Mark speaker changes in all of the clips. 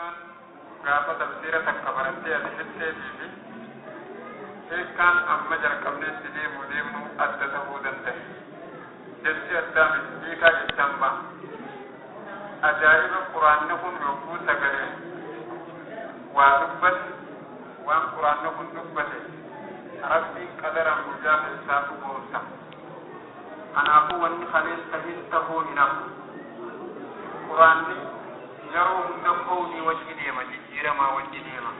Speaker 1: Hiikkaan gaafa tafsiira takka barattee ati fixxeetii fi hiikkaan amma jalqabneetti deemuu deemnu adda ta'uu danda'a. Jechi addaa miti, hiikaa jechaan ba'a. Ajaa'iba, Quraanni kun yogguu sagalee waa dubbate, waan Quraanni kun dubbate Rabbiin qadaraan guyyaa keessaa dhugoomsa. Kanaafuu wanni kaleen tahin tahuu hin hafu. Quraanni yeroo hunda kownii wajji deema, jijjiiramaa wajji deema.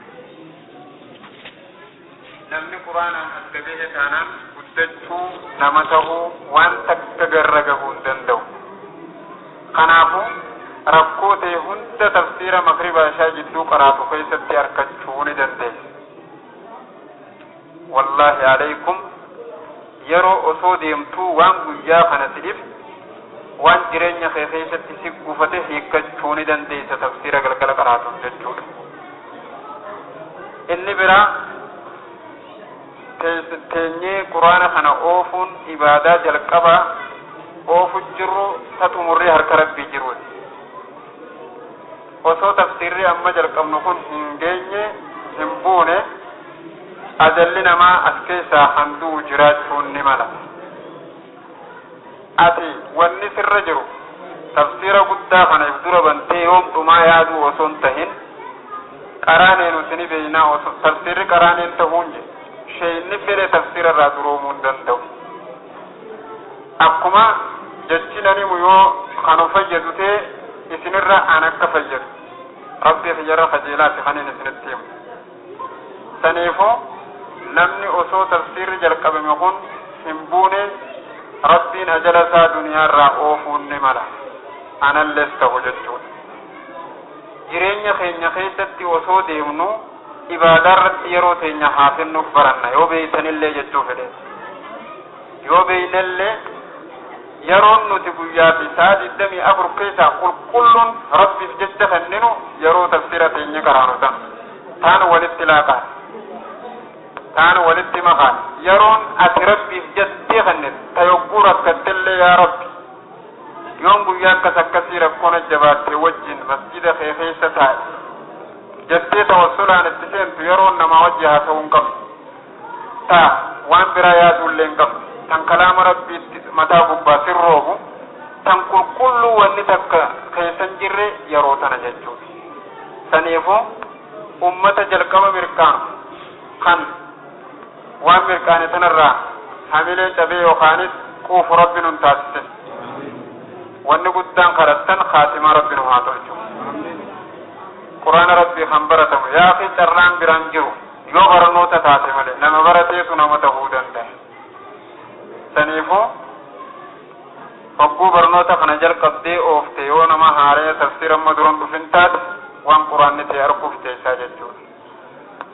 Speaker 1: Namni Quraanaan adda bahe taanaan guddachuu, nama tahuu, waan takka garra gahuu hin danda'u. Kanaafuu rakkoo ta'e hunda tafsiira magriba ishaa jidduu qaraatu keessatti arkachuu ni dandeessa. Wallaahi alaykum, yeroo osoo deemtuu waan guyyaa kana si dhibe, waan jireenya kee keessatti si gufate hiikkachuu ni dandeessa tafsiira galgala qaraatuun jechuudha. Inni biraa, teenyee Quraana kana oofuun ibaadaa jalqabaa oofu jirru ta xumurrii harka Rabbii jiruuti. Osoo tafsiirri amma jalqabnu kun hin geenye, hin buune, ajalli namaa as keessaa handuu jiraachuun ni mala. Ati wanni sirra jiru tafsiira guddaa kana if dura bantee yoom dhumaa yaaduu osoo hin tahin, qaraanee nuti ni beeynaa, osoo tafsiirri qaraaneen tahuun je sheeyni fedhe tafsiira irraa duroomuu hin danda'u. Akkuma jechi nanimu yoo kanu fayyadu ta'e, isinirra an akka fayyadu Rabbii kiyyarra kajeelaati kaniin isinitti himu. Saniifuu namni osoo tafsiirri jalqabame kun hin buune Rabbiin ajala isaa duniyaarraa oofuun ni mala, anallees ta'u jechuudha. Jireenya keenya keessatti osoo deemnu ibaadaa irratti yeroo teenya haa kennuuf baranna, yoo beeytanillee jechuu fedhe. Yoo beeynellee, yeroon nuti guyyaa fi sa'a 24 keessaa qulqulluun Rabbiif jecha kenninu yeroo tafsiira teenya qaraanu tan taan walitti laaqaa, taan walitti makaa. Yeroon ati Rabbiif jettee kennitu ta yogguu rakkattellee, yaa Rabbi, yoon guyyaa akkas akkasii rakkoon jabaatte wajjin masjida kee keessa taa'e jettee tawassulaan itti seentu, yeroon namaa wajji haasa'uu hin qabdu, ta waan biraa yaaduullee hin qabdu, tan kalaama Rabbiitti mataa gubbaa sirroobu, tan qulqulluu wanni takka keessan jirre yeroo tana jechuudha. Saniifuu ummata jalqaba mirqaanu kan waan mirqaane tanarraa hamilee cabee yookaanis quufu Rabbi nun taasisin. Wanni guddaan kadhattan kaatimaa Rabbi nu haa tolchu. Quraana Rabbii kan baratamu, yaa akhi, carraan biraan jiru yoo barnoota taate malee, nama barateetu nama tahuu danda'a. Saniifuu hogguu barnoota kana jalqabdee oofte, yoo nama haaree tafsiira amma duran dhufin taate, waan Quraanni ta'e arguuf teessaa jechuudha.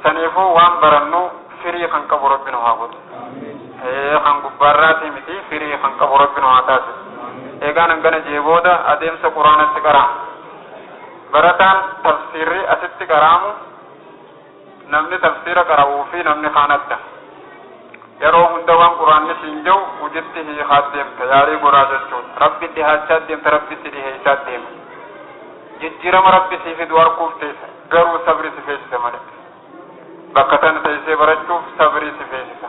Speaker 1: Saniifuu waan barannu firii kan qabu Rabbi nu haa godhu. Kan gubbaarraatii miti, firii kan qabu Rabbi nu haa taasisu. Eegaan hangana jee booda adeemsa Quraanatti qaraamu. Barataan tafsiirri asitti qaraamu, namni tafsiira qara'uu fi namni kaan adda. Yeroo hunda waan Quraanni siin jiru hojitti hiikaa deemta, yaalii godhaa jechuudha. Rabbi dhihaachaa deemta, Rabbitti dhiheessaa deema. Jijjiirama Rabbi sii fidu arguuf teessa. Garuu sabri si feesisa malee. Bakka tana teessee barachuuf sabrii si feesisa.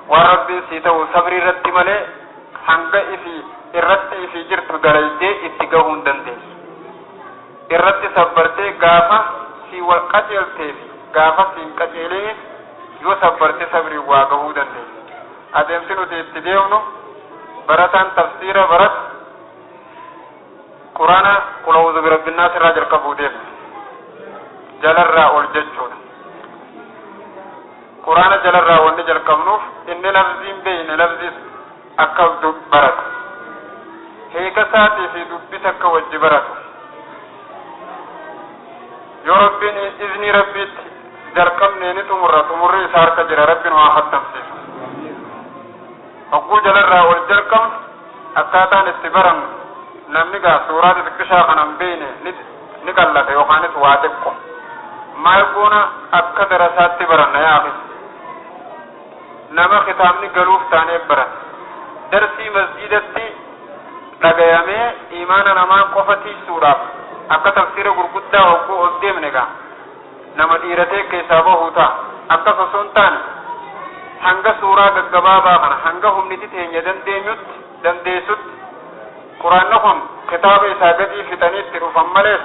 Speaker 1: Waan Rabbiin sii ta'u sabrii irratti malee hanga ifii irratti ifii jirtu dalaydee itti gahuu hin dandeessu. Irratti sabbartee gaafa sii wal qaceeltee fi gaafa siin qaceelinis yoo sabbarte sabriin waa gahuu dandeessa. Adeemsi nuti itti deemnu, barataan tafsiira baratu Quraana qul a'uudhu birabbinnaas irraa jalqabuu deemna. Jalarraa ol jechuudha. Quraana jalarraa wanni jalqabnuuf inni lafziin beeyne lafziis akka baratu. Hiika isaatii fi dubbisa akka wajji baratu. Yoo Rabbiin iznii Rabbiitti jalqabnee ni xumurra, xumurri isaa harka jira, Rabbi nu haa hattamsiisu. Hogguu jalarraa ol jalqabnu akkaataan itti barannu, namni gaa suuraa xixiqqishaa kana hin beeyne ni qallata yookaanis waa xiqqo. Maal goona? Akka darasaatti baranna, yaa akhi. Nama kitaabni galuuf taanee baranna. Darsii masjidatti dhagayamee imaana namaa qofa tiisuudhaaf akka tafsiira Tafsiira gurguddaa hogguu ol deemne gaa nama dhiiratee keessaa bahuu ta'a. Akkas osoo hin taane, hanga suuraa gaggabaabaa kana hanga humniti teenya dandeenyutti dandeessutti, quraanni kun kitaaba isaa gadii fixanii itti dhufan malees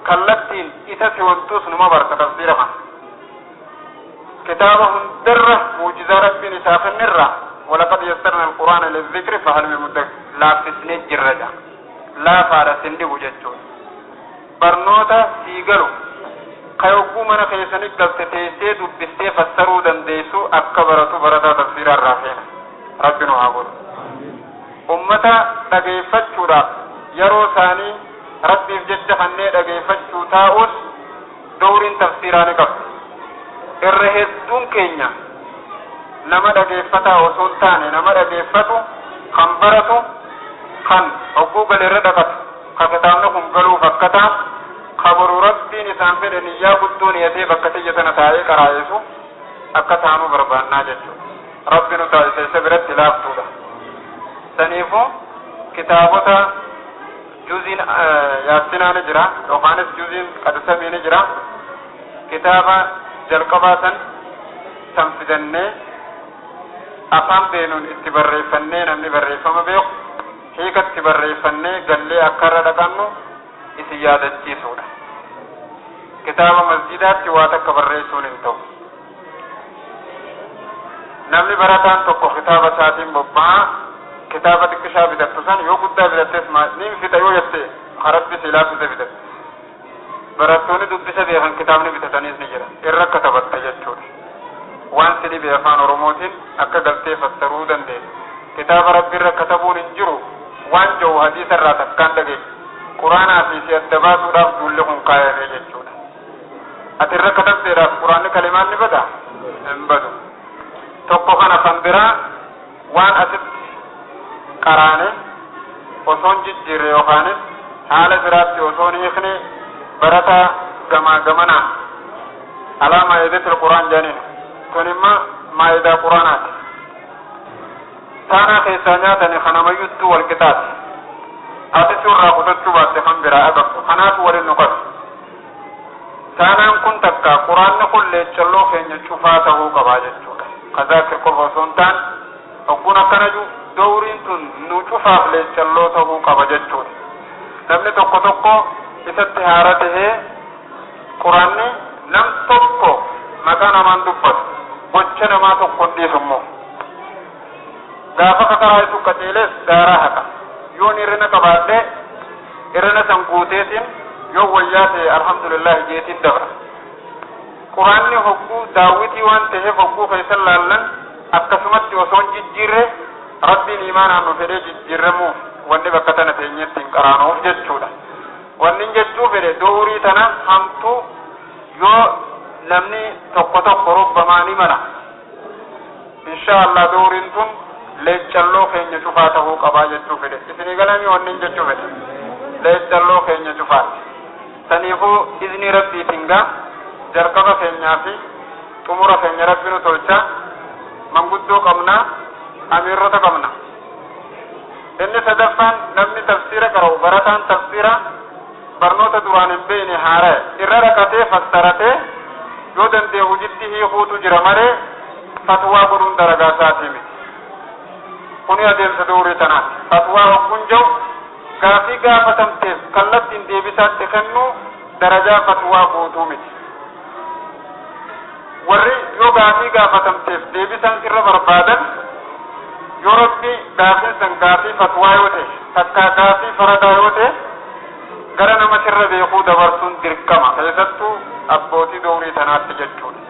Speaker 1: kallattiin isa siwantuus numa barta. Tafsiira kana kitaaba hundarra muujizaa Rabbiin isaa kennirra, walaqad yassarna alqur'aana lizikri fahal min muddakir, laaffisnee jirra jedha. Laafaadha, sin dhibu jechuudha. Barnoota sii galu ka yogguu mana keessanii galte teessee dubbistee fassaruu dandeessu akka baratu barataa tafsiiraa irraa feena. Rabbi nu haa godhu. Ummata dhageeffachuudhaaf yeroo isaanii Rabbiif jecha kannee dhageeffachuu taa'us dowriin tafsiiraa ni qabdi. Irra hedduun keenya nama dhageeffataa osoo hin taane, nama dhageeffatu kan baratu, kan hogguu galeerra dhaqatu, ka kitaabni kun galuuf akkataa kabaru Rabbiin isaan fedhe niyyaa guddoo niyatee bakka tiyya tana taa'ee qaraa'isu akka taanuu barbaannaa jechuudha. Rabbi nu taasise isa biratti laaftuudha. Saniifuu kitaabota juziin Yaassinaa ni jira, yookaanis juziin Qadsamii ni jira. Kitaaba jalqabaa san fidannee afaan beenuun itti barreeffannee, namni barreeffama beeku hiikatti barreeffannee gallee akka irra dhaqannu isin yaadachiisuudha. Kitaaba masjidaatti waa takka barreessuun hin ta'u. Namni barataan tokko kitaaba isaatiin bobba'a. Kitaaba xiqqishaa bitattu san yoo guddaa bitattes ni fixa yoo jette, Rabbi si laaffise bitatte. Barattoonni dubbisa beekan kitaabni bitataniis ni jira. Irra katabatta jechuudha. Waan si dhibe afaan Oromootiin akka galtee fassaruu dandeessu. Kitaaba Rabbi irra katabuun hin jiru waan jiru hadiisa irraa takkaan dhageessu. Quraanaa fi si adda baasuudhaaf duulli kun kaayame jechuudha. Ati irra katabdeedhaaf quraanni kalimaan ni bada? Hin badu. Tokko kana. Kan biraa, waan asitti qaraane osoon jijjiirre yookaanis haala biraatti osoon hiikne, barataa gamaa gamanaan alaa maayidatil quraan jedhaniin tun imma maayidaa quraanaati. Taanaa keessaa nyaatani kanamayyuttuu wal qixaati. Ati suurraa kutachuu baatte kan biraa agartu kanaatu walin nu qabu. Taanaan kun takka quraanni kun leeccalloo keenya cufaa tahuu qabaa jechuudha. Kazaakir qofa osoo hin taane, hogguun akkana jiru dowriin tun nu cufaaf leeccalloo tahuu qaba jechuudha. Namni tokko tokko isatti haara tahee quraanni nam tokko maqaa namaan dubbatu, gocha namaa tokko hin dhiisu immoo. Gaafa kakaraa isu qaceelees daaraa haqa. Yoon hirrina qabaadhee hirrina san guuteetiin, yoo wayyaa ta'e alhamdulillahi jeetiin dabra. Quraanni hogguu daawwitii waan ta'eef hogguu keessan laallan akkasumatti osoo hin jijjiirre, Rabbiin imaanaan nu fedhee jijjiirramuuf wanni bakka tana teenyetti hin qaraanuuf jechuudha. Wanni jechuu fedhe, dowrii tana hamtuu yoo namni tokko tokko rubbamaa ni mala. Insha Allah dowriin tun leeccalloo keenya cufaa tahuu qabaa jechuu fedhe. Isinii galanii wanni jechuu fedhe? Leeccalloo keenya cufaati. Saniifuu iznii Rabbiitiin gaa jalqaba keenyaa fi xumura keenya Rabbi nu tolcha. Manguddoo qabna, amiirrota qabna. Inni sadaffaan, namni tafsiira qara'u, barataan tafsiira barnoota duraan hin beekne haara'e irra dhaqatee fassaratee yoo danda'e hojitti hiikuutu jira malee fatwaa godhuun dalagaa isaatii miti. Kuni adeemsa dowrii tanaati. Fatwaa hogguun jiru gaafii gaafatamteef kallattiin deebisaatti kennu darajaa fatwaa guutuu miti. Warri yoo gaafii gaafatamteef deebisaan irra barbaadan, yoo Rabbi gaafiin san gaafii fatwaa yoo ta'e, takkaa gaafii faradaa yoo ta'e, gara nama sirra beekuu dabarsuun dirqama, keessattuu abbootii dowrii tanaatti jechuudha.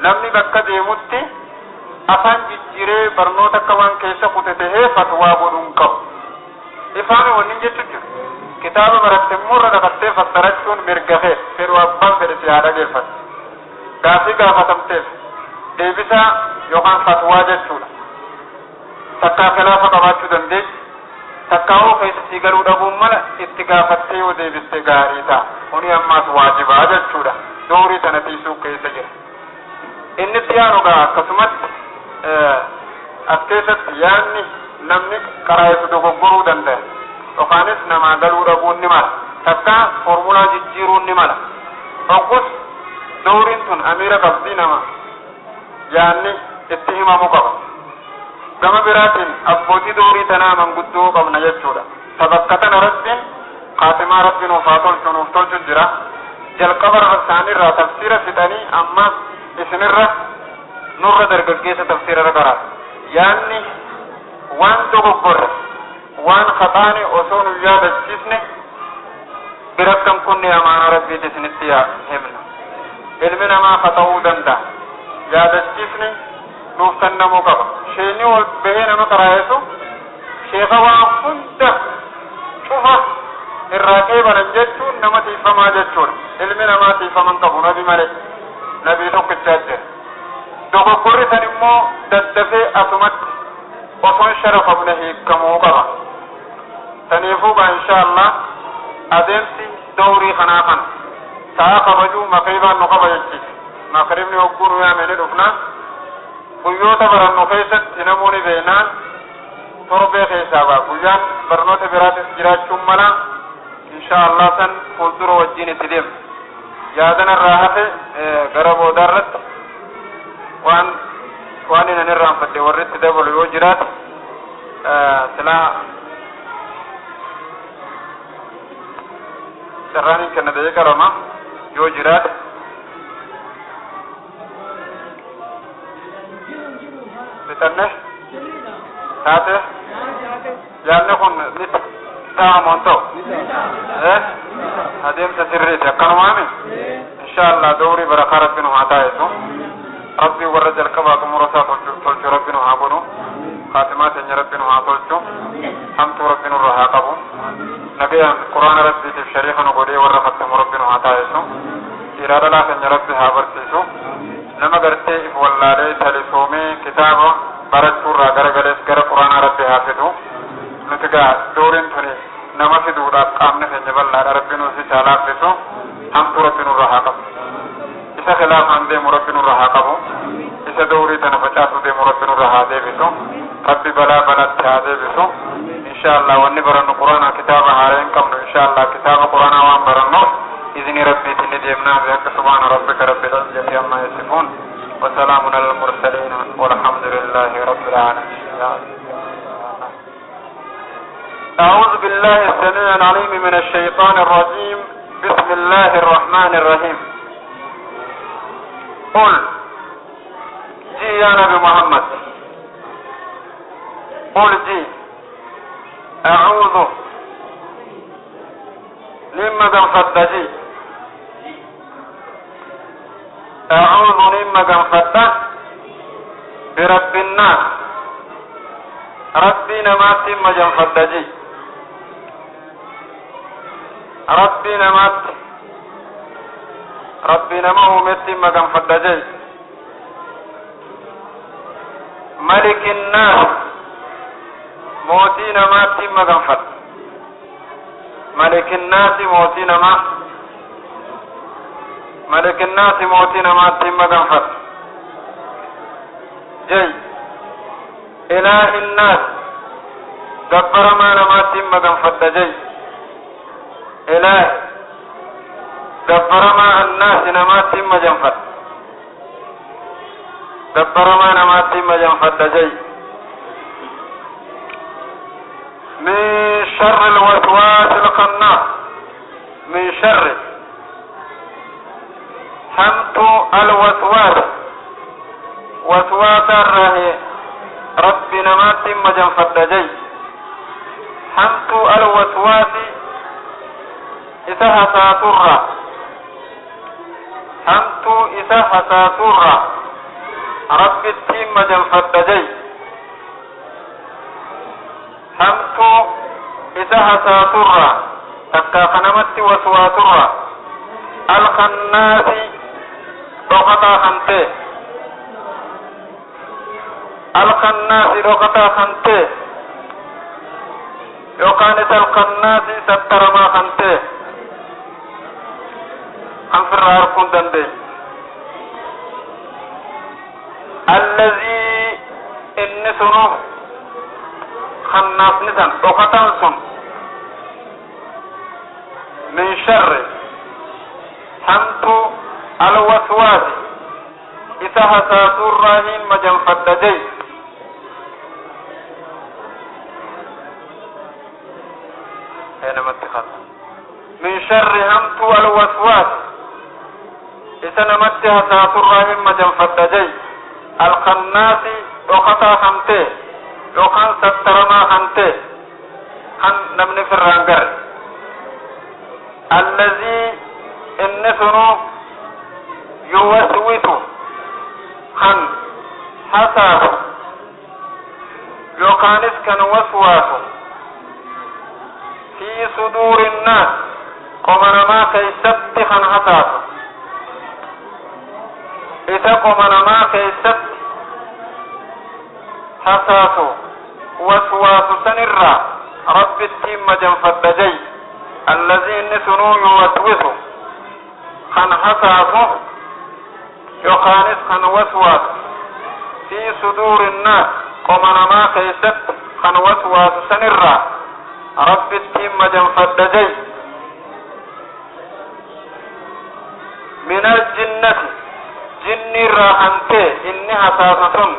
Speaker 1: Namni bakka deemutti afaan jijjiiree barnoota akka waan keessa kute tahee fatwaa godhuun qabu. Ifaami wanni jechu jiru. Kitaaba baratte immoo irra dhaqattee fassarachuun mirga kee, fedhu abbaan fedhe si haa dhageeffatu. Gaafii gaafatamteef deebisaa yookaan fatwaa jechuudha. Takkaa khilaafa qabaachuu dandeessi. Takkaa hoo keessa sii galuu dhabuun mala itti gaafattee yoo deebiste gaarii ta'a. Kuni ammaas waajibaa jechuudha. Doorii tana tiisuu keessa jira. Inni itti aanu gaa akkasumatti as keessatti yaanni namni qaraa'isu dogoggoruu danda'a. Yookaanis namaa galuu dhabuun ni mala. Takka foormulaa jijjiiruun ni mala. Hoggus dowriin tun amiira qabdii nama yaanni itti himamu qaba. Gama biraatiin abbootii dowrii tanaa manguddoo qabna jechuudha. Sabakka tana Rabbiin kaatimaa Rabbi nuuf haa tolchu, nuuf tolchu jira. Jalqaba isaaniirraa tafsiira fixanii amma isinirra nurra dargaggeessa tafsiira irra qara'a. Yaanni waan dogoggorre, waan haxaane osoo nu yaadachiisne bira kan kunne amaanaa Rabbiiti isinitti himna. Ilmi namaa haxa'uu danda'a. Yaadachiisni nuuf kennamuu qaba. Sheekni ol bahee nama qaraayesu sheeka waan hunda cufa irraa qeebalan jechuun nama tiifamaa jechuudha. Ilmi namaa tiifaman qabu nabi malee, nabii tokkichaa jira. Dogoggorri san immoo daddafee asumatti osoo hin sharafamne hiikamuu qaba. Saniifuu gaa insha Allah adeemsi dowrii kanaa kana sa'a kabajuu maqriibaan nu qaba jechiisa. Maqriibni hogguu nu yaame ni dhufna. Guyyoota barannu keessatti namoonni beeknaan torbee keessaa ba'a. Guyyaan barnoota biraatis jiraachuun mala, insha Allah san fuuldura wajjin itti deemna. Yaadan irraa hafe gara boodaa irratti waan inni irraanfadhe warri itti dabalu yoo jiraate, silaa carraan hin kenna daqiiqa 2 yoo jiraate. Fixanne taate, yaadni kun ni ta'amoon ta'u adeemsa sirriiti akkanumaami. Insha Allah dowrii barakaa Rabbi nu haa taa'isu. Rabbii warra jalqabaa xumura isaa tolchu Rabbi nu haa godhu. Kaatimaa teenya Rabbi nu haa tolchu. Hamtuu Rabbi nurra haa qabu. Nagayaan Quraana Rabbiitiif shariika nu godhee warra fattamu Rabbi nu haa taa'isu. Dhiiraa dhalaa keenya Rabbi haa barsiisu. Nama gartee if wallaalee talisoomee kitaaba barachuurraa gara galees gara Quraanaa Rabbi haa fidu. Nuti gaa dowriin tuni nama fiduudhaaf qaamni keenya bal'aadha. Rabbi nuuf isaa laaffisu. Hamtuu Rabbi nurra haa qabu. Isa khilaafaan deemu Rabbi nurra haa qabu. Isa dowrii tana facaasuu deemu Rabbi nurra haa deebisu. Rabbi balaa balatti haa deebisu. Insha Allah wanni barannu Quraanaa, kitaaba haaraa hin qabnu. Insha Allah kitaaba Quraanaa waan barannuuf izni Rabbiitiin ni deemnaa. Bihaqqa subhaana rabbika rabbil izzati amma yasifuun wa salaamun alal mursaliin walhamdulillahi rabbil aalamiin. أعوذ بالله السميع العليم من الشيطان الرجيم. بسم الله الرحمن الرحيم. قل جي يا نبي محمد، قل جي أعوذ نما قنفت جي، أعوذ نما قنفت برب الناس، ربي نمات مجنفت جي، ربي نمات، ربي نما أمتي مجنفت جي، ملك الناس mootii namaatti maganfadha. Malikinnaasi mootii namaa, malikinnaasi mootii namaatti maganfadha. Jay ilaahinnaas gabbaramaa namaatti maganfadha. Jay ilaahi gabbaramaa annaasi namaatti maganfadha, gabbaramaa namaatti maganfadha. Jay من شر الوسواس الخناس، من شر حمت الوسواس، وسواس الرهي ربي نمات مجن فدجي، حمت الوسواس إذا حساسورا، حمت إذا حساسورا ربي التيم مجن فدجي، hamtuu isa hasaasurra takkaa kanamatti waswaasurra, alkannaasi dhokataa kan ta'e, alkannaasi dhokataa kan ta'e yookaan isa alkannaasi sattaramaa kan ta'e kan firraa arguu hin dandeenye, allazii inni sunu خناس نسان دhokataan sun min sharri hamtu alwaswaasi isa hasaasuurraahiin majanfadha jey. Namatti kasa min sharri hamtu alwaswaas isa namatti hasaasurraa hin majanfadha jey. Alkannaasi dhokataa hamtee yookaan sattaramaa hamtee kan namni firraan garre. Allazii inni sunu yuwaswisu kan hasaasu yookaanis kan waswaasu fi suduuri nnaas qoma namaa keeysatti kan hasaasu isa qoma namaa keeysatti hasaasu waswaasu sanirraa rabbittiin majanfadha jey. Allazii inni sunuu yuwaswisu kan hasaasu yookaanis kan waswaasu fi suduuri nnaas qoma namaa keeysatti kan waswaasu sanirraa rabbittiin majanfadha jey. Min aljinnati jinni irraa kan ta'e inni hasaasu sun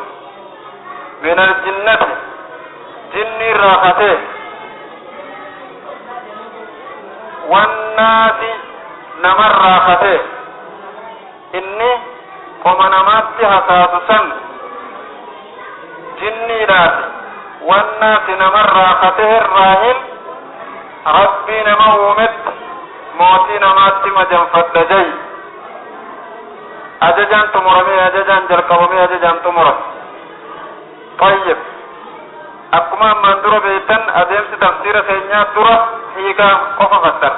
Speaker 1: min aljinnati jinni irraa ka ta'e wannaasi namarraa ka ta'e inni qoma namaatti hasaasu san jinniidhaati wannaasi namarraa ka ta'e irraahin rabbii nama uumetti mootii namaatti majanfadha jey. Ajajaan xumuramee ajajaan jalqabamee ajajaan xumurame. Tayyib, akkuma ammaan dura beektan adeemsi tafsiira keenyaa dura hiikaa qofa fassara.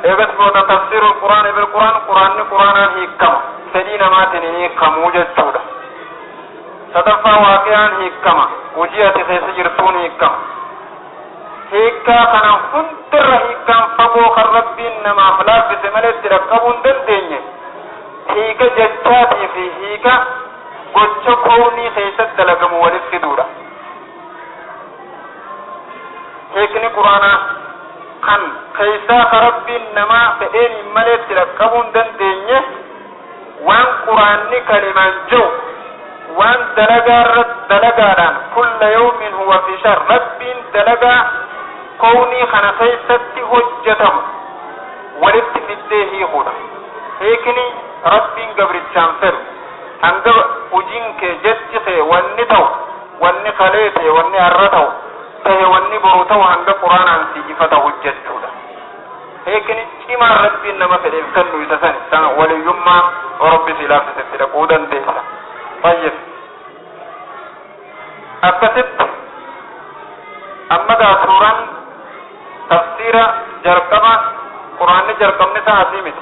Speaker 1: Eegas booda tafsiirul quraani bil quraan, quraanni quraanaan hiikkama, fedhii namaatiin hin hiikkamuu jechuudha. Sadaffaa waaqiyaan hiikkama, hojii ati keessa jirtuun hiikkama. Hiikkaa kana hundirra hiikkaan fagoo kan rabbiin namaaf laaffise malee itti dhaqqabuu hin dandeenye hiika jechaatii fi hiika gocha kownii keessatti dalagamu walitti fiduudha. Hiikni quraanaa kan keessaa ka rabbiin namaa fedheen hin malee itti dhaqqabuu hin dandeenye waan quraanni kalimaan jiru waan dalagaa dalagaadhaan kulla yawmin huwa fi shar rabbiin dalagaa kownii kana keessatti hojjetamu walitti fiddee hiikuudha. Hiikni rabbiin gabrichaan fedhu hanga hojiin kee jechi kee wanni ta'u wanni kalee ta'e wanni har'a ta'u ta'e wanni boru ta'u hanga quraanaan si ifa ta'u jechuudha. Hiikni cimaan rabbiin nama fedheef kennu isa sani san waliyyummaa rabbi si laaffisetti dhaquu dandeessa. Tayyib, akkasitti amma gaa suuraan tafsiira jalqaba quraanni jalqabni isaa asii miti.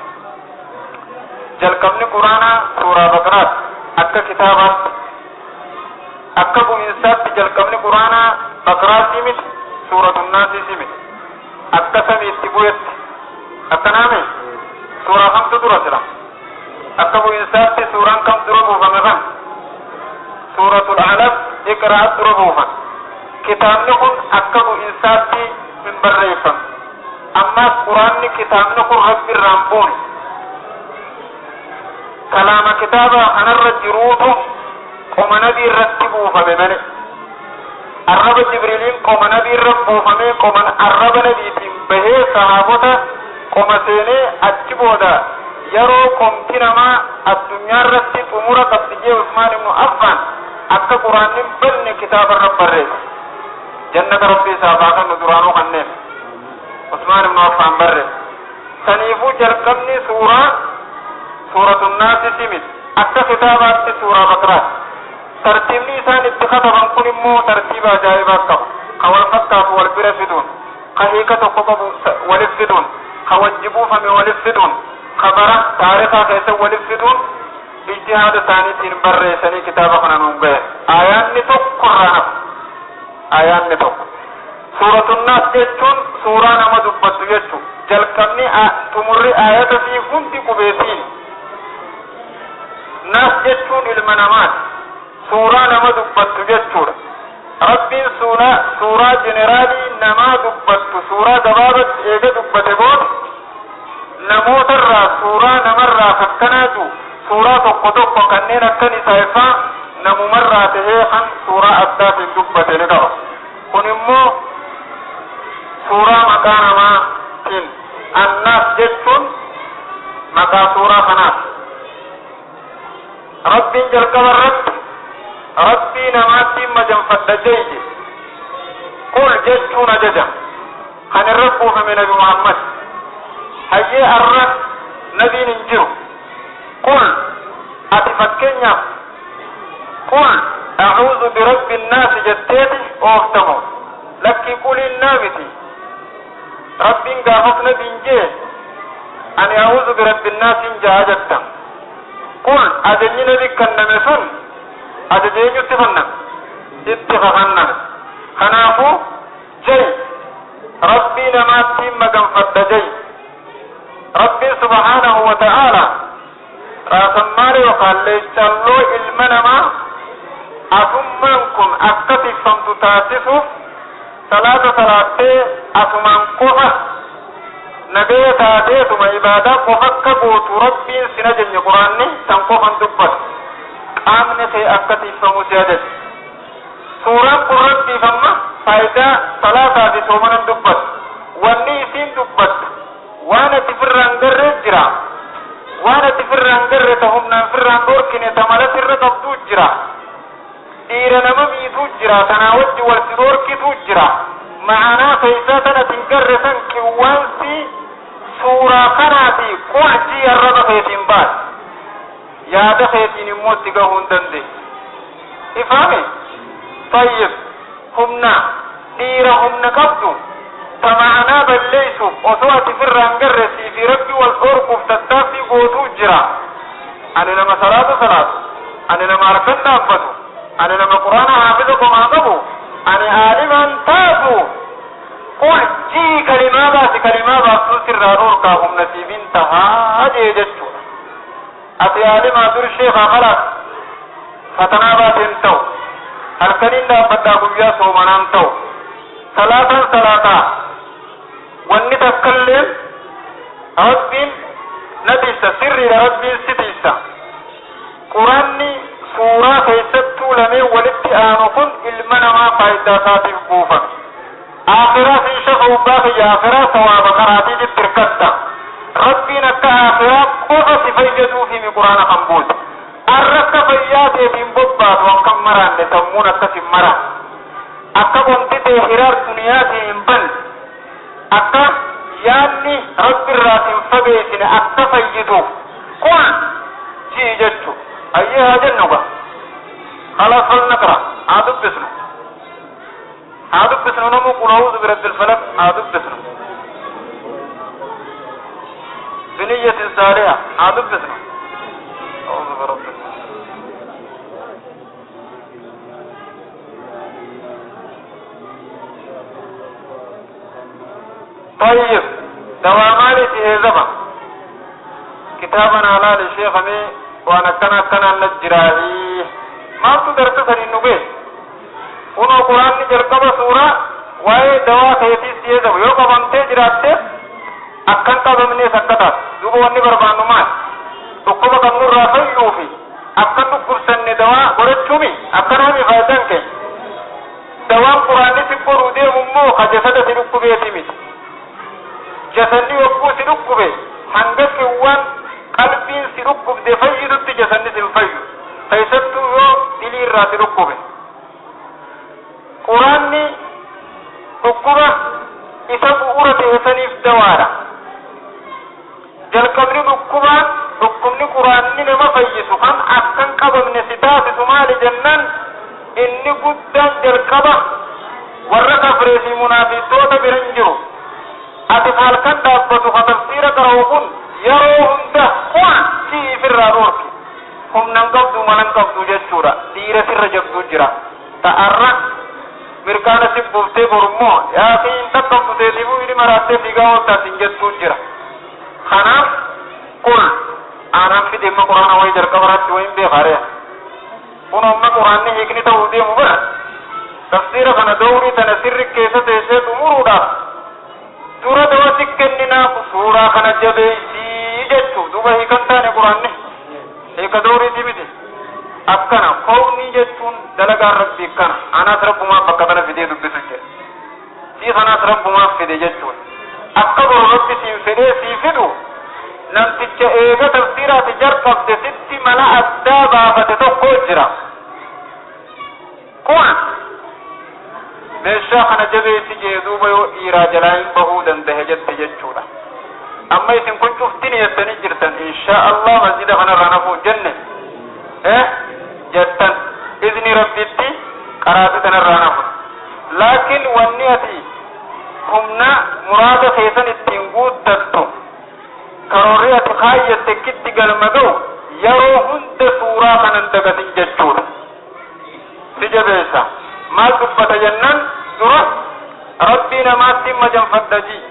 Speaker 1: Jalqabni quraanaa suuraa baqaraati akka kitaabaatti akka bu'insaatti jalqabni quraanaa baqaraasii miti, suuratunaasiisii miti, akka samiitti bu'etti akkanaame suuraa kamtu dura sila akka bu'insaatti suuraan kam dura buufame kan suuratul alaq iqraa dura buufame. Kitaabni kun akka bu'insaatti hin barreeffamne. Ammaas quraanni kitaabni kun rabbi irraan buune kalaama kitaaba kanarra jiruutu qoma nabii irratti buufame male arraba jibriiliin qoma nabii irra buufamee qoma arraba nabiitiin bahee sahaabota qoma seenee achi booda yeroo qomti namaa addunyaa irratti xumura qabdi jee Usmaan ibnu Affaan akka quraanni hin banne kitaaba irra barreesse. Jannata rabbii isaaf haa kennu duraanuu kanneen Usmaan ibnu Affaan barreesse. Saniifuu jalqabni suuraa suuratu miti akka kitaabaatti suuraa baqaraati. Tartiibni isaan itti kataban kun immoo tartiiba ajaa'ibaa qaba. Ka wal fakkaatu wal bira fiduun, ka hiika tokko qabu walif fiduun, ka wajji buufame walif fiduun, ka bara taarikaa keessa walif fiduun ijtihaada isaaniitiin barreessanii kitaaba kana nuun gahan. Aayaanni tokko irraa hafa. Aayaanni tokko. Suuratu Naas jechuun suuraa nama dubbattu jechuu. Jalqabni xumurri aayata fi hundi qubeetiin. Naas jechuun ilma namaati. Suuraa nama dubbattu jechuudha. Rabbiin suuraa jeneraalii namaa dubbattu suuraa gabaabatti eega dubbate booda Namootarraa suuraa namarraa fakkanaatu suuraa tokko tokko kanneen akkan isaafaa namumarraa tahee kan suuraa addaatiin dubbate ni qaba. Kun immoo suuraa maqaa namaatiin annaas jechuun maqaa suuraa kanaati. Rabbiin jalqaba irratti rabbii namaattiin majanfadha jeyye qul jechuun ajaja kan irra buufame Nabi Muhammad. Hayyee, arra nabiin hin jiru. Qul ati fakkeenyaaf qul a'uuzu birabbi nnaasi jetteeti ooftamo lakkii quliin naa miti. Rabbiin gaafas nabiin jee ani a'uuzu birabbi nnaasiin ja'a jetta. Qul ajajni nabi kenname sun ajaja eenyutti kenname? Itti kakanname. Kanaafuu jay rabbii namaattiin maganfadha jay. Rabbiin subhaanahu wa ta'aala raasammaale yookaan leecalloo ilma namaa asummaan kun akka tiffamtu taasisuuf salaata salaattee asumaan qofa nagaya taateetuma ibaadaa qofa akka gootu rabbiin sin ajajne. Quraanni san qofan dubbatu, qaamni kee akka tiffamu si ajaje. Suuraan kun rabbiif amma faayidaa salaataa fi soomanan dubbatu. Wanni isiin dubbattu waan ati firraan garree jira, waan ati firraan garre ta humnaan firraan dhorkine ta mala sirra qabduu jira, dhiira nama miituu jira, tanaa wajji wal si dhorkituu jira. Ma'anaa keeysaa tan ati hin garre san kiwwaansi suuraa kanaati qulchii arraba keetiin baas, yaada keetiin immoo itti gahuu hin dandeenye. Ifaame? Tayyib, humna dhiira humna qabdu ta ma'anaa balleeysuuf osoo ati firraan garre sii fi rabbi wal dhorkuuf tattaaffii gootuu jira. Ani nama salaata salaatu, ani nama harkan dhaabbatu, ani nama quraana haafiza qomaa qabu, ani aalimaan taatu qul jii kalimaa baasi. Kalimaa baaftuun sirraa dhorkaa humna siifin tahaa jee jechuudha. Ati aalimaa dur sheekaa khalaas fatanaa baateen ta'u, halkaniin dhaabbadhaa guyyaa soomanaan ta'u, salaataan salaataa wanni takkalleen rabbiin na tiisa sirriidha, rabbiin si tiisa. Quraanni suuraa keessattuu lameen walitti aanu kun ilma namaa faayidaa isaatiif buufame. Akhiraa sin shafa'u kiyya akhiraa sawaaba karaatiitti hirkatta. Rabbiin akka akhiraa qofa si fayyaduuf himi quraana kan buuse. Arra akka fayyaa teetiin bobbaatu akka hin maraanne, sammuun akkas hin maraan, akka qomti tee hiraar duniyaatiin hin banne, akka yaadni rabbi irraa hin fageessine, akka fayyituuf qul jii jechu. Hayyee, haa jennu ga. خلاص فلنقرأ، haa dubbisnu, haa dubbisnu namu. قل أعوذ برب الفلق haa dubbisnu بنية صالحة، haa dubbisnu. أعوذ برب الفلق. طيب، دواء مالي هزبا كتابنا على الشيخ مي وانا كان كان نجراهي ما تدرت سنين نبي kunoo quraanni jalqaba suuraa waa'ee dawaa keetii si eegamu yoo qabamtee jiraatte akkan qabamnees akka taatu. Duuba wanni barbaannu maal? Dhukkuba qabnurraa fayyuufi akka dhukkubsanne dawaa godhachuumi akkanaami faayidaan keenya. Dawaan quraanni si godhuu deemu immoo ka jasada si dhukkubeeti miti. Jasanni yogguu si dhukkube hanga kiwwan qalbiin si dhukkubde fayyitutti jasanni sin fayyu, keessattuu yoo dilii irraa si dhukkube. Quraanni dhukkuba isa bu'uura ta'e saniif dawaadha. Jalqabni dhukkubaan dhukkubni quraanni nama fayyisu kan akkan qabamne si taasisu maali jennaan, inni guddaan jalqaba warra kafree fi munaafiqtoota bira hin jiru. Ati halkan dhaabbatu ka tafsiira qara'u kun yeroo hunda qul sii ifirraa dhorki. Humnan qabdu, manan qabdu jechuudha. Dhiira sirra jabduu jira ta'arra mirkaana si buuftee borummoo yaa fi hin dhaqqabdu teetiifuu inni maraattee fiigaa ooltaatiin jettuu jira. Kanaaf qul aanaan fide amma quraana wayii jalqaba irratti wayin beekaare. Kun amma quraanni hiikni ta'uu deemu bara tafsiira kana dawrii tana sirri keessa teessee xumuruudhaaf. Dura dawa si kenninaa suuraa kana jabeessii jechuu duuba hiikan taane quraanni hiika dooriiti miti. Akkana kownii jechuun dalagaan rabbii akkana anaas rabbumaaf bakka kana fidee dubbisu jedhe sii kanaas rabbumaaf fide jechuudha. Akka boru rabbi siin fedhee sii fidu namticha eega tafsiiraati jalqabde sitti mala addaa baafate tokko jira. Kun meeshaa kana jabeessi jee duuba yoo dhiiraa jalaa hin bahuu dandahe jette jechuudha. Amma isin kun cuftini jettanii jirtan insha Allah masjida kanarraa nafuu jenne jettan izni rabbitti qaraati kanarraa nafu. Laakiin wanni ati humna muraada keessan ittiin guuttattu karoorri ati kaayyatte kitti galma ga'u yeroo hunda suuraa kanan dagatin jechuudha. Si jabeessa. Maal dubbata jennaan dura rabbii namaatti majanfadha jii.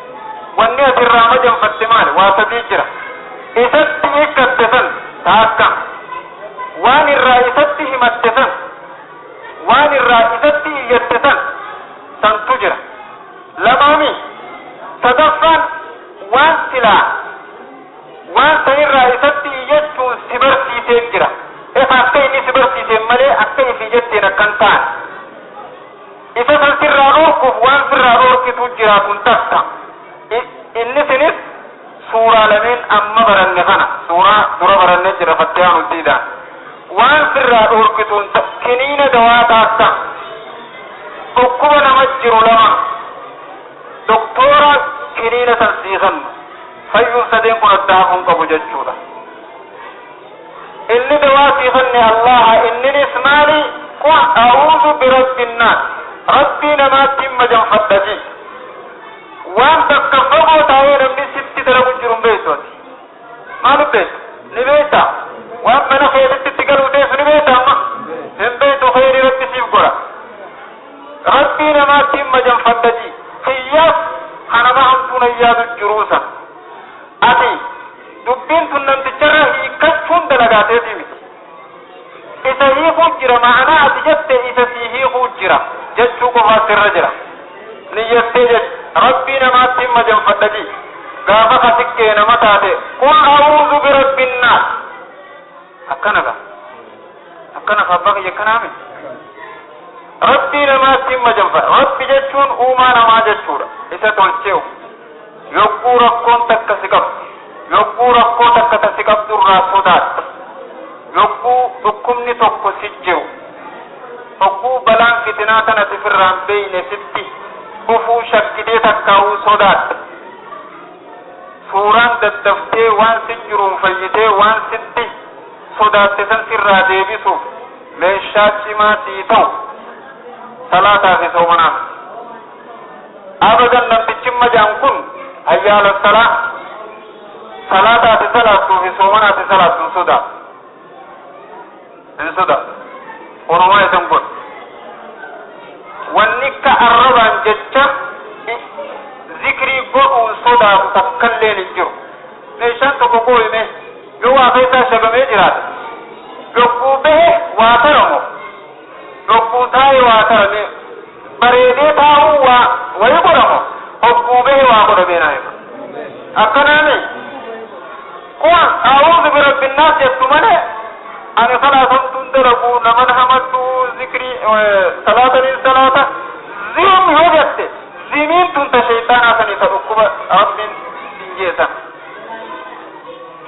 Speaker 1: Wanni ati irraa majanfatte maali? Waa sadii jira. Isatti hiikkatte san taakka. Waan irraa isatti himatte san, waan irraa isatti iyyatte san santu jira. Lamaami sadaffaan waan silaa waan sanirraa isatti iyyachuun si barsiisee jira. Isa akka inni si barsiiseen malee akka ifii jetteen akkan ta'an. Isa san sirraa dhorkuuf waan sirraa dhorkitu jira kun takka. Inni sinis suuraa lameen amma baranne kana suuraa dura baranne jira fattiyaan huddiidhaan. Waan sirraa dhorkituun kiniina dawaa taakka. Dhukkuba nama jiru lama. Doktora kiniina san siisannu. Fayyuun sadeen kun adda hafuun qabu jechuudha. Inni dawaa siisanne Allaha inninis maali? Qul a'uudhu birabbin naas. Rabbii namaatti majanfadha jii. Waan bakka fagoo taa'ee namni sitti dalagu jiru hin beektu ati. Maal beektu? Ni beektaa? Waan mana keetitti itti galuu teessu ni beektaa amma? Hin beektu khayrii rabbi siif godha. Rabbii namaatti majanfadha jii. Kiyyaas kanama hamtuun ayyaadu jiruusa. Ati dubbiin tun namticharra hiikkachuun dalagaateetii miti. Isa hiikuu jira ma'anaa ati jette isa sii hiikuu jira jechuu qofaa sirra jira. Niyyattee jechu rabbii namaatti majanfadha jii. Gaafa kasikkee nama taate qul a'uudhu birabbin naas. Akkana gaa. Akkana abbaa kiyya akkanaami. Rabbii namaatti majanfadha. Rabbi jechuun uumaa namaa jechuudha. Isa tolcheewu. Yogguu rakkoon takka si qabdu. Yogguu rakkoo takka ta si qabdu irraa sodaatte. Yogguu dhukkubni tokko si jiru. Yogguu balaan fitinaa tana sifirraa hin beeyne sitti dhufuu shakkitee takkaa'uu sodaatte. Suuraan daddaftee waan si jiruun fayyitee waan sitti sodaatte san sirraa deebisuuf meeshaa cimaa sii ta'u salaataa fi soomanaa. Abadan namtichi majaan kun hayyaala salaa salaataati salaattuu fi soomanaati salaattu hin sodaatu. Hin sodaatu. Onumaa isan godhu. Wanni akka arrabaan jecha zikrii godhuun sodaatu takkalleen hin jiru. Meeshaan tokko gooyime yoo waa keessaa shabamee jiraate yogguu bahe waa taramu yogguu taa'e waa tarame bareedee taa'uu waa wayi godhamu hogguu bahe waa godhamee naa hima. Akkanaami kun a'uudhu birabbinnaas jettu malee ani salaatamtuun dalaguu naman hamadhuu zikrii salaataniin salaata zim yoo jette zimiin tun ta shayxaanaa sanii ta dhukkuba rabbiin sin jeesan.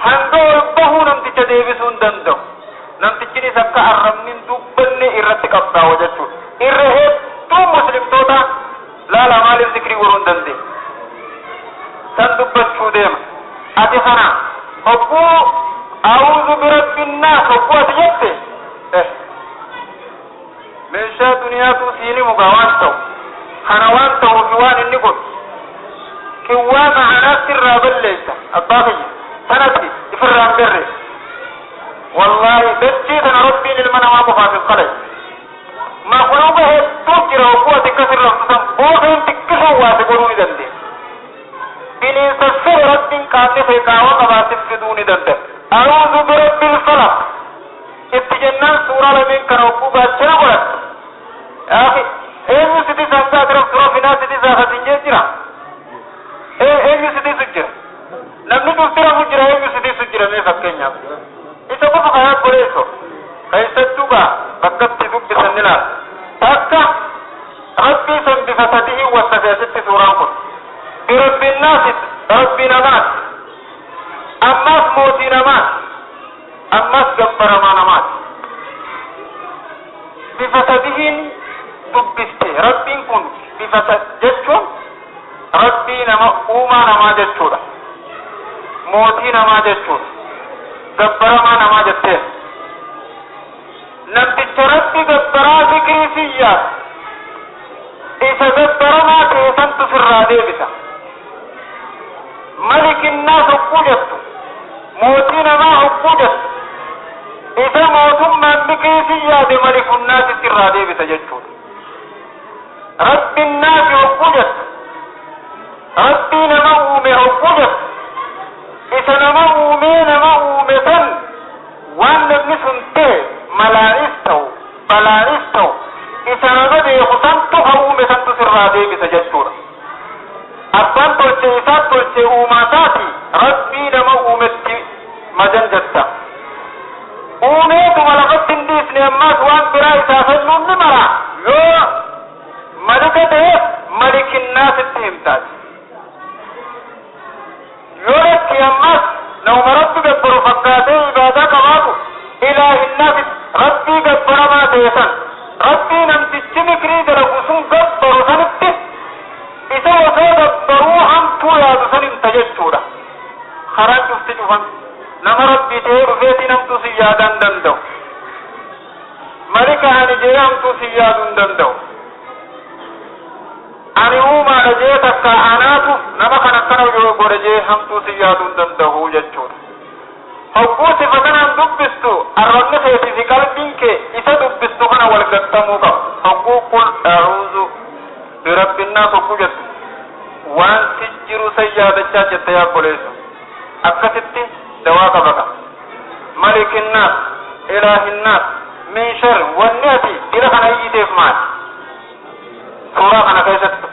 Speaker 1: Hanga ol bahuu namticha deebisuu hin danda'u. Namtichinis akka arrabni hin dubbanne irratti qabsaa'u jechuudha. Irra hedduu muslimtoota laala maaliif zikrii godhuu hin dandeenye? San dubbachuu deema. Ati kana hogguu a'uudhu birabbinnaas hogguu ati jette meeshaa duniyaatu siini mugaa waan ta'u kana waan ta'uufi waan inni godhu qiwwaa ma'anaatti irraa balleessa abbaa kiyya sanatti ifirraa hin berre. Wallaahi dachii tana rabbiin ilma namaa qofaaf hin qalay. Makhluuqa hedduu jira hogguu ati akkas irra san bookeen xiqqisuu waasi godhuu ni dandeenya. Bineensa fedhe rabbiin qaamni kee qaawwa qabaasif fiduu ni danda'a. A'uudhu birabbil falaq itti jennaan suuraa lameen kana hogguu gaachana godhatte. Aafi eenyu siti sangaa ati raftu rafinaa siti saafatin jee jira. jira mee fakkeenyaaf isa qofa kayaa goleesso keessattuu gaa bakkatti dubbisan ni laala takka rabbii san bifa sadihin wasafe asitti suuraan kun birabbinnaasi rabbii namaati ammas mootii namaati ammas gabbaramaa namaati bifa sadihin dubbiste rabbiin kun bifa jechuun rabbii nama uumaa namaa jechuudha mootii namaa jechuudha gabbaramaa namaa jetteen namticha rabbi gabbaraa zikrii siyyaa isa gabbaramaa ta'e santu sirraa deebisa malikinnaas hogguu jettu mootii namaa hogguu jettu isa mootummaan zikrii siyyaade malikunnaasi sirraa deebisa jechuudha rabbinnaasi hogguu jettu rabbii nama uume hogguu jettu isa nama uumee nama uume san waan namni sun ta'e malaanis ta'u balaanis ta'u isa nama beeku santu ha uume santu sirraa deebisa jechuudha abbaan tolche isaa tolche uumaa isaati rabbii nama uumetti majan jetta uumeetuma lafatti hin dhiisne ammaas waan biraa isaa kennuun ni mara yoo malika ta'eef malikinnaasitti himtaati yoo lakki ammas nama rabbi gabbaru fakkaatee ibaadaa qabaatu ilaahinnaafis rabbii gabbaramaa ta'e san rabbii namtichi mikrii dalagu sun gabbaru sanitti isa osoo gabbaruu hamtuu yaadu san himta jechuudha karaan cufti cufan nama rabbii ta'ee dhufeetii namtuu si yaaduu hin danda'u malika ani jee hamtuu si yaaduu hin danda'u ani uumaadha jee takka anaatu nama kan akkana godhe jee hamtuu si yaaduu hin danda'u jechuudha hogguu sifa kanaan dubbistu arrabni keetii fi qalbiin kee isa dubbistu kana wal gattamuu qaba hogguu qul a'uuzu birabbinnaas hogguu jettu waan si jiru san yaadachaa jette yaa obboleessu akkasitti dawaa qaba qaba malikinnaas ilaahinnaas min sharri wanni ati dira kana iyyiteef maali suuraa kana keessatti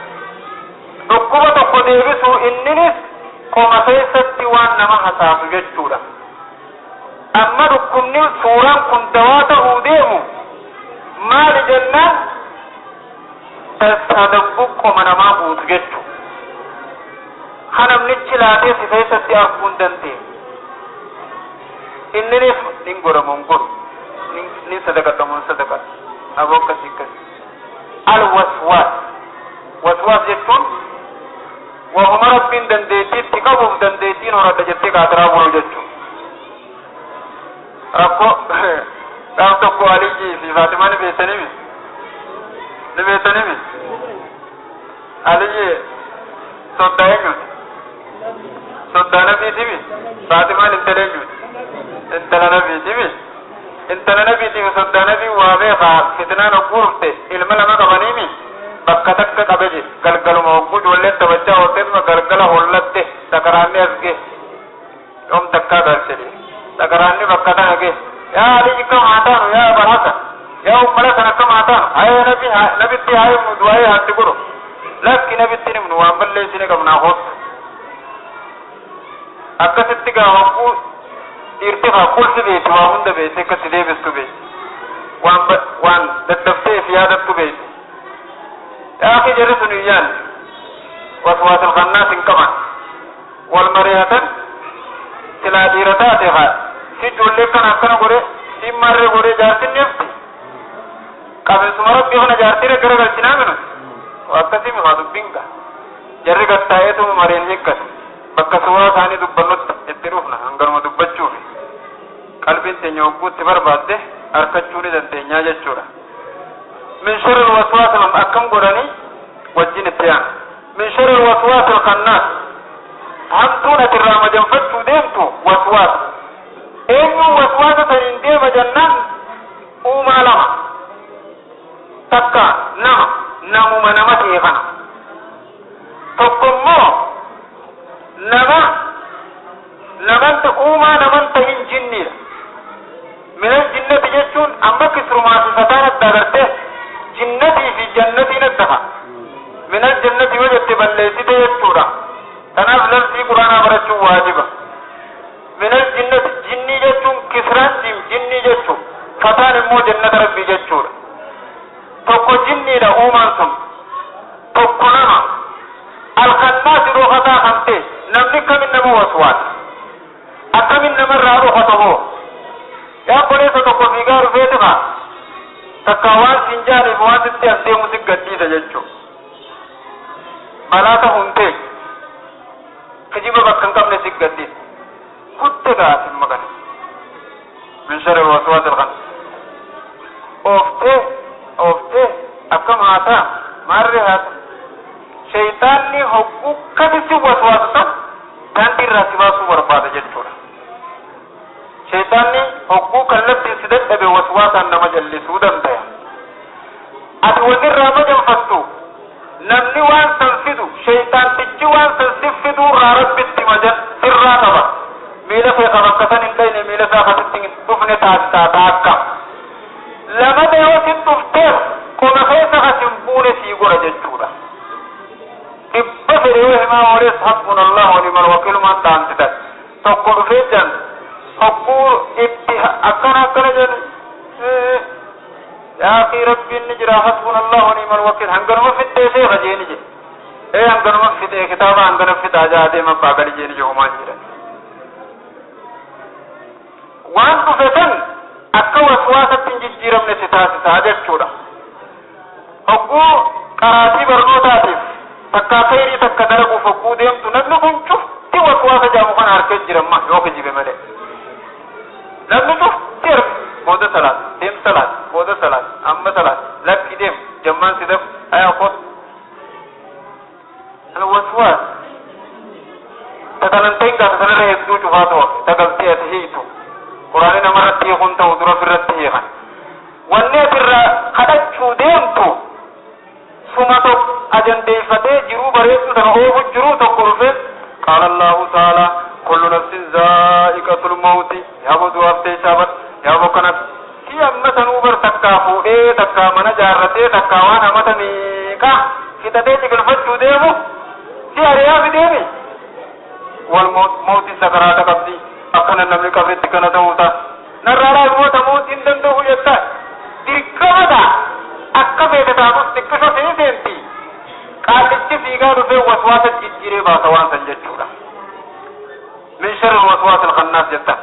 Speaker 1: dhukkuba tokko deebisuu inninis qoma keessatti waan nama hasaasu jechuudha amma dhukkubni suuraan kun dawaa ta'uu deemu maali jennaan tasadabbuu qoma namaa guutu jechuu ha namnichi laatee si keessatti arguu hin dandeenye inninis nin godhamu hin godhu nin sadaqadhamu hin sadaqadhu aboo akkasii akkasii alwaswaas waswaas jechuun wahuma rabbiin dandeettiitti qabuuf dandeettiin horadha jettee kaatiraa bulu jechuun rakkoo gaaf tokko Aliyyii fi Faatimaa ni beektanii ni beektanii Aliyyi soddaa eenyuti soddaa nabiitiimi Faatimaan intala eenyuti intala nabiitiimi intala nabiitiif soddaa nabii waa beekaa fitnaan hogguu dhufte ilma lama qabaniimi bakka takka qabe je galgaluma hogguu ijoolleen taphachaa oolteetuma galgala hollatte sakaraanni as gee yoom takkaa galchedhe sakaraanni bakka tana gee yaa Aliyyi akkam haa taanu yaa Abal Hasan yaa ummala sana akkam haa taanu hayee nabi nabitti haa himnu du'aayee haatti godhu lakki nabitti himnu waan balleessine qabnaa hoottu akkasitti gaa hogguu dhiirti haa qulfi beeti waa hunda beeti akkatti deebistu beeti waan waan daddaftee fi yaadattu beeti yaa akhi jarri sun hin yaanne waswaasil khannaas hin qaban wal mari'atan silaa dhiira taate haa si ijoollee kana akkana godhe si marree godhe jaartin nifti qabeessuma rabbii kana jaartii gara galchinaa minu akkasii mi haa dubbiin gaa jarri gattaa'eetuma mariin hiikkate bakka suuraa isaanii dubbannutti itti dhufna hanganuma dubbachuufi qalbiin teenya hogguutti barbaadde harkachuu ni dandeenyaa jechuudha min sharri waswaas akkam godhanii wajjin itti yaana min sharri waswaas alkhannaas hamtuun ati irraa majanfachuu deemtu waswaas eenyuun waswaasa saniin deema jennaan uumaa lama takka nama namuma nama ta'e kana tokko immoo nama namanta uumaa naman ta'in jinniidha minal jinnati jechuun amma kisrumaa fi fataan adda agarte jinnatii fi jannatiin adda fa'a minal jannati yoo jette balleessite jechuudha kanaaf lafzii quraanaa barachuun waajiba minal jinnati namarraa dhokatu hoo yaa obboleessa tokko fiigaa dhufeetima takka waan siin jaaniif waan sitti as deemu si gadhiisa jechuudha. Balaa ta'uu hin ta'e kijiba bakka hin qabne si gadhiisa. Kutte gaasin maqan. Min sharri waswaasil khannaas. Ooftee ooftee akkam haataa maarree haataa. Shayitaanni hogguu kami si waswaasu san daandii irraa si baasuu barbaada jechuudha. Shayitaanni hogguu kallattiin si dadhabe waswaasaan nama jallisuu danda'a. Ati wanni irraa maganfattu namni waan san fidu shayitaantichi waan san si fiduu irraa rabbitti majan sirraa qaba. Miila kee qaba akka san hin dhayne miila isaa akkasitti hin dhufne taasisaa taakka. Lamada yoo si dhufteef qoma keessa kas hin buune sii godha jechuudha. Dhibba fedhe yoo himaa ooles hasbunallahu wa ni'mal wakiil maan dhaamsitan. Tokko dhufee jan hogguu itti akkana akkana jedhu yaa akii rabbiin ni jira hasbunallahu wa ni'mal wakiil hanganuma fixxee seeqa jeeni jedhe. Ee hanganuma fixee kitaaba hangana fixaa jaa deema abbaa gali jeeni jedhu homaan jedhan. Waan dhufe san akka waswaasatti hin jijjiiramne si taasisaa jechuudha. Hogguu qaraatii barnootaatiif takkaa khayrii takka dalaguuf hogguu deemtu namni kun cufti waswaasa jaamu kana harkee jiramma yoo kijibe malee. Namni cufti harka booda salaat deem salaat booda salaat amma salaat lakki deem jammaan si daf ayaa kot. Alwaswaas tatalanteen gaasa sanarra hedduu cufaa ta'u tagaltee ati hiitu. Quraanni namarratti hiikuun ta'u dura ofirratti hiikan. Wanni asirraa kadhachuu deemtu suma tokko ajandeeffatee jiruu bareedduu sana oofu jiruu tokko dhufee qaala Allahu ta'ala kullu nafsin zaa'iqatul mawti yaa boduu haftee shaabat yaa bokkana si amma sanuu bar takkaa fuudhee takkaa mana jaarratee takkaa waan amata meeqa fixatee ciqilfachuu deemu si ari'aa fideemi wal mawti sakaraata qabdi akkana namni qabritti kana ta'uu ta'a narraa raawwata mootiin danda'u jetta dirqama ta'a akka feete taatus xiqqisho sii seenti qaallichi fiigaa dhufee waswaasa jijjiiree baasa waan san jechuudha. Min sharri waswaasil khannaas jetta.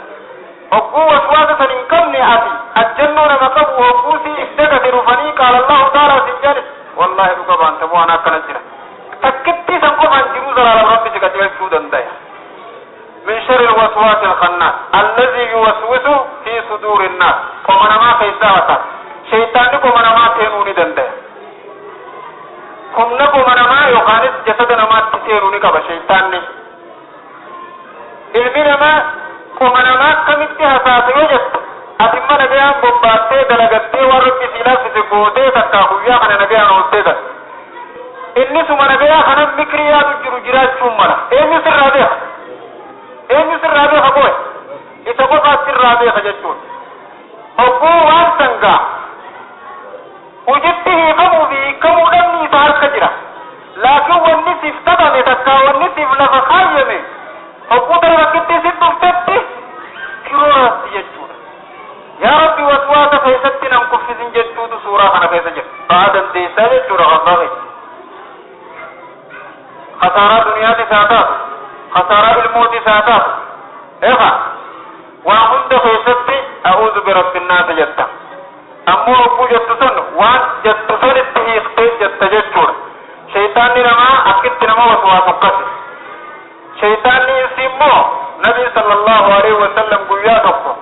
Speaker 1: Hogguu waswaasa san hin qabne ati ajjannoo nama qabu hogguu sii if dagate dhufanii qaala Allahu ta'ala sin jedhe wallaahi dhuga baanta bu'aan akkana jira. Takkittii san qofaan jiruu zalaalam rabbi si qajeelchuu danda'a. من شر الوسواس الخناس الذي يوسوس في صدور الناس قمنا ما كيسا شيطان قمنا ما تنوني دنده قمنا قمنا ما يخانس جسدنا ما تسيروني قبا شيطان علمنا ما قمنا ما كمتي حساس يجد أتما نبيان بباتي دلغتي وربي سيلا في سكوتي تكاكويا خنا نبيان أوتي إني سما نبيان خنا مكريات جرو جرات شمنا إني سر رابيها eenyu sirraa beeka boo'e isa qofaa sirraa beeka jechuudha. Hogguu waan sangaa hojitti hiikamuu fi hiikamuu dhabni isa harka jira. Laakiin wanni siif tabame takkaa wanni siif lafa kaayyame hogguu dara bakkitti si dhuftetti kirooraatti jechuudha. Yaa Rabbi waswaasa keessatti nan kuffisin jechuutu suuraa kana keessa jira. Ba'aa dandeessaa jechuudha abbaa keessa. Khasaaraa duniyaatis haa taatu. خسارة الموت ساتات إخا وعند خيستي أعوذ برب الناس جتا أمو أبو جتسن وان جتسن اتهيختي جت جتشور شيطان نما أكدت نما وسواس قصر شيطان نسيمو نبي صلى الله عليه وسلم قويا تقو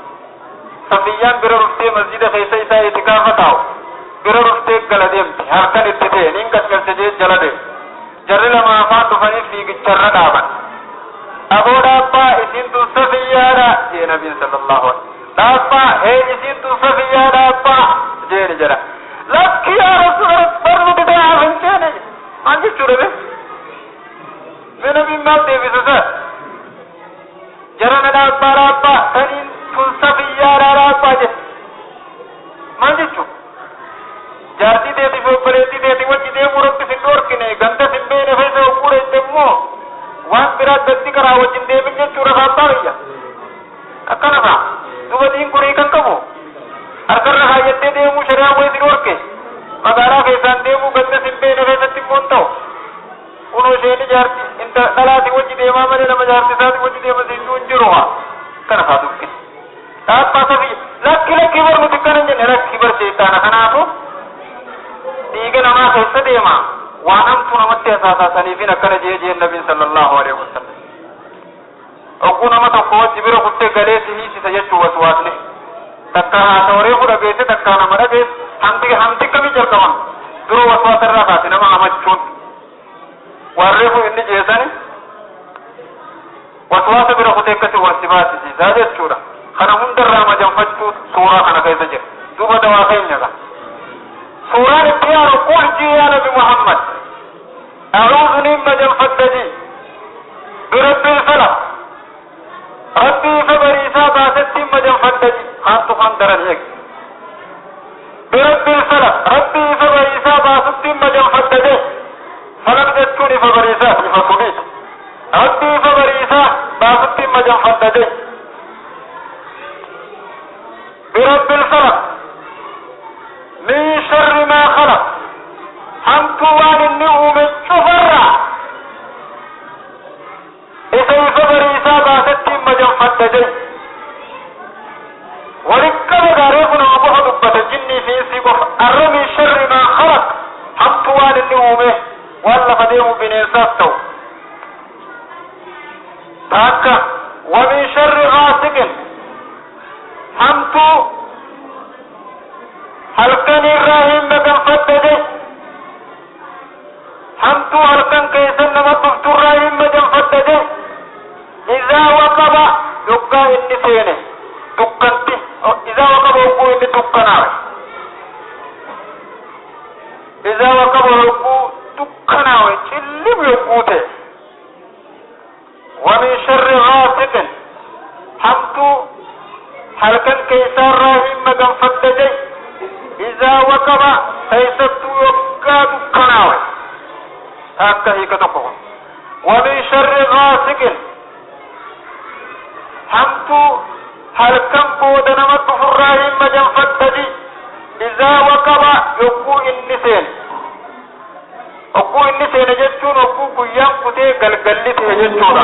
Speaker 1: صفيان بررفتي مسجد خيسي سا اتكافتاو بررفتي قلديمتي هركن اتتين إنكت قلتجيت جلدين جرل ما فاتو فني في قچر دابا أبو دابا إسين تون صفيانا جي نبي صلى الله عليه وسلم دابا هي إسين تون صفيا دابا جي نجرا لك يا رسول الله برمو تدعى فنشاني أنجي شوري بي نبي ما دي بسوسا جرنا دابا دابا تنين تون صفيانا دابا جي مانجي شو جارتي ديتي فوبريتي ديتي وجي دي مربي سندور كني غنده سنبين فيسا وقوري دمو waan biraa gaddi karaa wajjin deemin jechuudha abbaa biyya akkana fa'a duba diin kurii kan qabu harkarra kaayyattee deemuu shari'aan wayii si dhorke magaalaa keessaan deemuu ganda sin beene keessatti immoo hin ta'u kunoo isheen jaarti inta dhalaati wajji deemaa malee nama jaarti isaati wajji deema siin hin jiru haa Akkana haa dubbi. Dhaabbaata fi lakki lakki bar nuti akkana hin jenne lakki bar sheexaana kanaatu dhiiga namaa keessa deema. Waan hamtuu namatti hasaasaniifin akkana jee jeen nabiin sallallahu alaihi wasallam. Ogguu nama tokko wajji bira kuttee galee si hiisisa jechuu waswaasni. Takka haasawaa reefu dhageesse takka nama dhageesse hamti hamti kamii jalqaban dura waswaasa irraa kaase nama hamachuun. Waan reefu inni jeesani waswaasa bira kutee akkasi wal si baasisiisaa jechuudha. Kana hundarraa majanfachuu suuraa kana keessa jira. Duuba dawaa keenya ka. Suuraan itti aanu qul jii yaa Nabi Muhammad. A'uudhu niin majanfadha jii. Birabbil falaq. Rabbii ifa bariisaa baasettiin majanfadha jii. Haantu kan daran eegi. Birabbil falaq. Rabbii ifa bariisaa baasuttiin majanfadha jee. Falaq jechuun ifa bariisaa ifa subiiti. Rabbii ifa bariisaa baasuttiin majanfadha jee. Birabbil falaq. Min sharri maa khalaq. Hamtuu waan inni uume cufarraa. Isa ifa bariisaa baasettiin majanfadha jee. Waliqqaba gaaree kun nama qofa dubbata jinnii fi insii qofa. Arra min sharri maa khalaq. Hamtuu waan inni uume waan lafa deemu bineensaas ta'u. Takka wa min sharri ghaasiqin. Hamtuu halkan irraa hin maganfadha jee. Hamtuu halkan keessa nama dhufturraa hin maganfadha jee. Izaa waqaba yoggaa inni seene dukkanti izaa waqaba hogguu inni dukkanaawe. Izaa waqaba hogguu dukkanaawe cillim yogguu ta'e. Wa min sharri ghaasiqin. Hamtuu halkan keessaarraa hin maganfadha jee. Izaa waqaba keessattuu yoggaa dukkanaawe. Akka hiika tokko kun. Wa min sharri ghaasiqin. Hamtuu halkan booda nama dhufurraa hin maganfadha jee. Izaa waqaba yogguu inni seene. Yogguu inni seene jechuun yogguu guyyaan kutee galgalli ta'e jechuudha.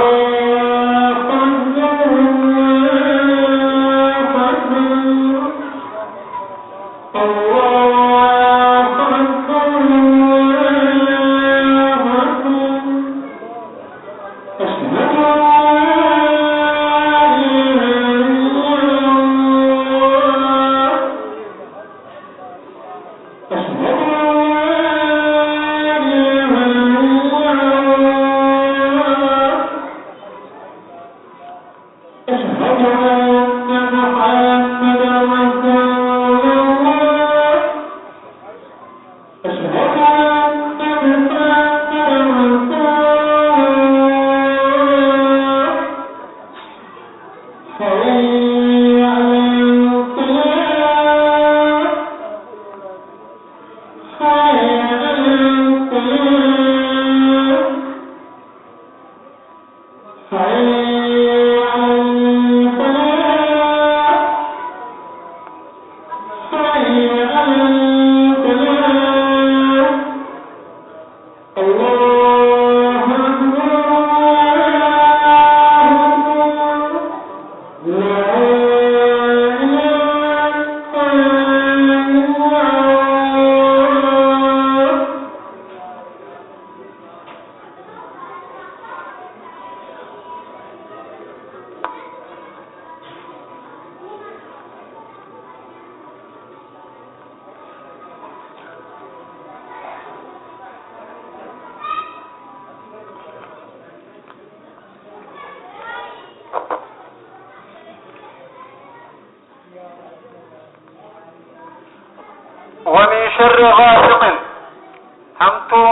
Speaker 1: ومن شر غاسق. همتو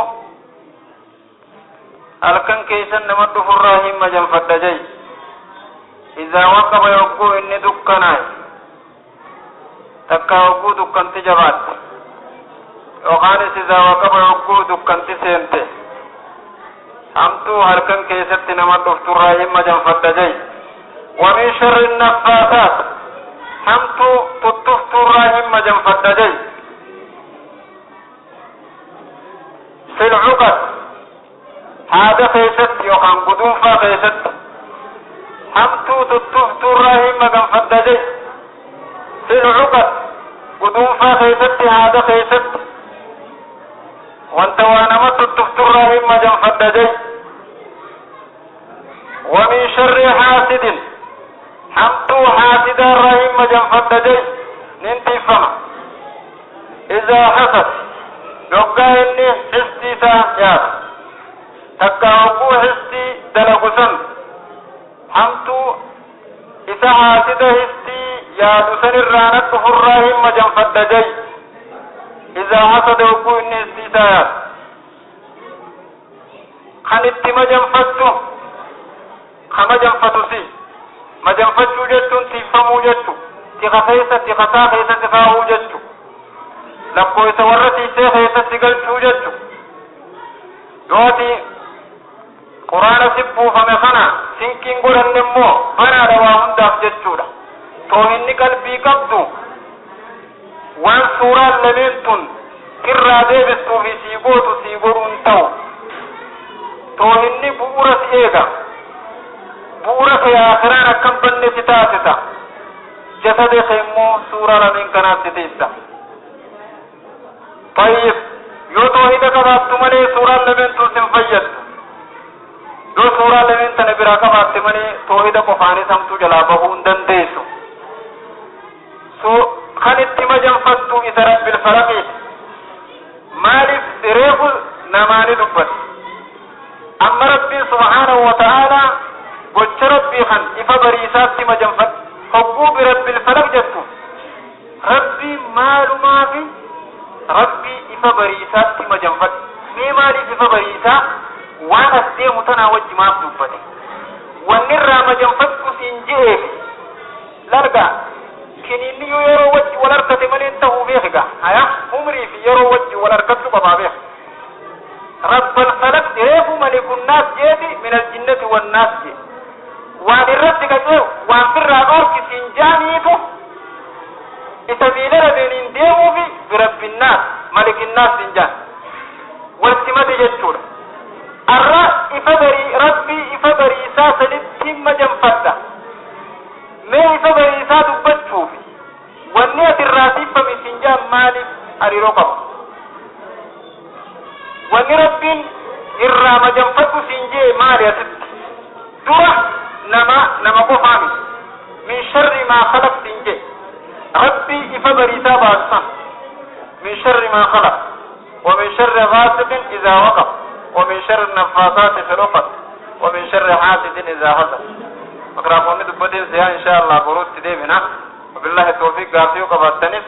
Speaker 1: halkan keessa nama dhufurraa hin majanfadha jee. Izaa waqaba yogguu inni dukkanaa'e. Takka yogguu dukkanti jabaatte. Yookaanis izaa waqaba yogguu dukkanti seente. Hamtuu halkan keessatti nama dhufturraa hin majanfadha jee. ومن شر النفاثات. Hamtuu tuttufturraa hin majanfadha jee. في العقد. هذا خيست يوخان قدوم فا خيست. hamtuu tuttufturraa hin jee fil cuqad guduunfaa keessatti haada keessatti wanta waa nama tuttufturraa hin majanfadha jee. ومن شر حاسد حمتو حاسدا رحيم مجنفد جي ننتي فما إذا حسد يوقع إني حستي سا تكا وقو حستي دلقسن حمتو إذا حاسد حستي يادسن الرانك الرحيم مجنفد جي إذا حسد وقو إني حستي سا خنت مجنفدتو خمجنفتو سي majanfachuu jechuun tiiffamuu jechu tiqa keessa tiqasaa keessatti kaa'uu jechu lakkoofsa warra tiisee keessatti galchuu jechu yooti quraana si buufame kana sinkiin godhanne immoo banaadha waa hundaaf jechuudha. Toohinni qalbii qabdu waan suuraan lameen tun irraa deebistuu fi sii gootu sii godhuun ta'u toohinni bu'uura si eega bu'uura kee aakhiraan akkam banne si taasisa jasada kee immoo suuraa lameen kanaaf si teessa. Tayyib yoo toohida qabaattu malee suuraan lameen tun sin fayyaddu yoo suuraa lameen tana biraa qabaatte malee toohida qofaanis hamtuu jalaa bahuu hin dandeessu. Kan itti majanfattu isa rabbil falaqiiti. Maaliif reefu namaani dubbate amma rabbiin subhaanahu wa ta'aalaa gocha rabbii kan ifa bariisaatti majanfadhu hogguu birabbil falaq jettu rabbii maalumaafi rabbii ifa bariisaatti majanfadhu mee maaliif ifa bariisaa waan as deemu tanaa wajji maaf dubbate wanni irraa majanfadhu siin je'eefi largaa kiniinni yoo yeroo wajji wal harkate malee ta'uu beeka haya umrii fi yeroo wajji wal harkachuu qabaa beeka. Rabbal falaq reefu malikunnaas jeeti min aljinnati wannaas jee waan irratti qaceeru waan firraa dhoorki siin jaaniitu isa miila lameeniin deemuufi birabbinnaas malikinnaas siin jaan walsimate jechuudha. Arra ifa barii rabbii ifa bariisaa sanitti majanfadha mee ifa bariisaa dubbachuufi wanni ati irraa tiiffame siin jaan maaliif hariiroo qaba wanni rabbiin irraa majanfadhu siin jee maali asitti dura nama qofaa miti min sharri maa khalaq siin jee rabbii ifa bariisaa baasan min sharri maa khalaq wa min sharri ghaasiqin idhaa waqab wa min sharri naffaasaati fil uqad wa min sharri haasidin idhaa hasad. Mikraafoonni dubbateen siyaa insha Allah boruutti deebina. Wabillahi tawfiiq gaafii qabaataniif.